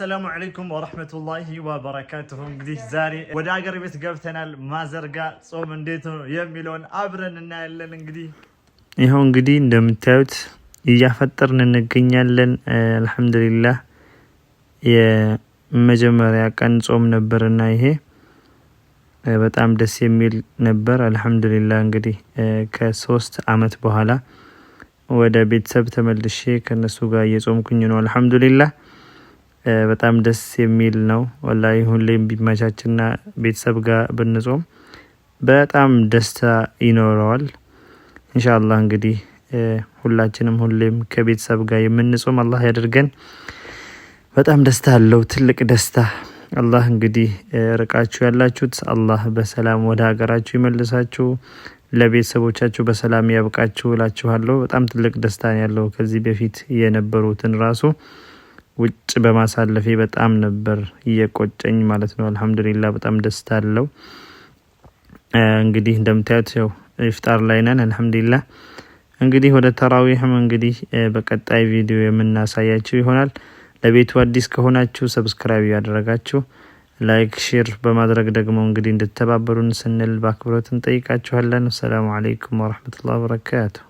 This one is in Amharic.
السلام عليكم ورحمة الله وبركاته። እንግዲህ ዛሬ ወደ ሀገር ቤት ገብተናል። ማዘርጋ ጾም እንዴት ነው የሚለውን አብረን እናያለን። እንግዲህ ይኸው እንግዲህ እንደምታዩት እያፈጠርን እንገኛለን። الحمد لله የመጀመሪያ ቀን ጾም ነበርና ይሄ በጣም ደስ የሚል ነበር። الحمد لله እንግዲህ ከ3 አመት በኋላ ወደ ቤተሰብ ተመልሼ ከነሱ ጋር እየጾምኩኝ ነው። الحمد لله በጣም ደስ የሚል ነው። والله ሁሌም ቢመቻችና ቤተሰብ ጋር ብንጾም በጣም ደስታ ይኖረዋል። إن شاء الله እንግዲህ ሁላችንም ሁሌም ከቤተሰብ ጋር የምንጾም አላህ ያደርገን። በጣም ደስታ አለው፣ ትልቅ ደስታ። አላህ እንግዲህ ርቃችሁ ያላችሁት አላህ በሰላም ወደ ሀገራችሁ ይመልሳችሁ፣ ለቤተሰቦቻችሁ በሰላም ያብቃችሁ እላችኋለሁ። በጣም ትልቅ ደስታ ያለው ከዚህ በፊት የነበሩትን ራሱ ውጭ በማሳለፌ በጣም ነበር እየቆጨኝ ማለት ነው። الحمد لله በጣም ደስታ አለው። እንግዲህ እንደምታዩት ያው ኢፍጣር ላይ ነን። الحمد لله እንግዲህ ወደ ተራዊህም እንግዲህ በቀጣይ ቪዲዮ የምናሳያችሁ ይሆናል። ለቤቱ አዲስ ከሆናችሁ subscribe ያደረጋችሁ like፣ share በማድረግ ደግሞ እንግዲህ እንድተባበሩን ስንል በአክብሮት እንጠይቃችኋለን። السلام عليكم ورحمة الله وبركاته።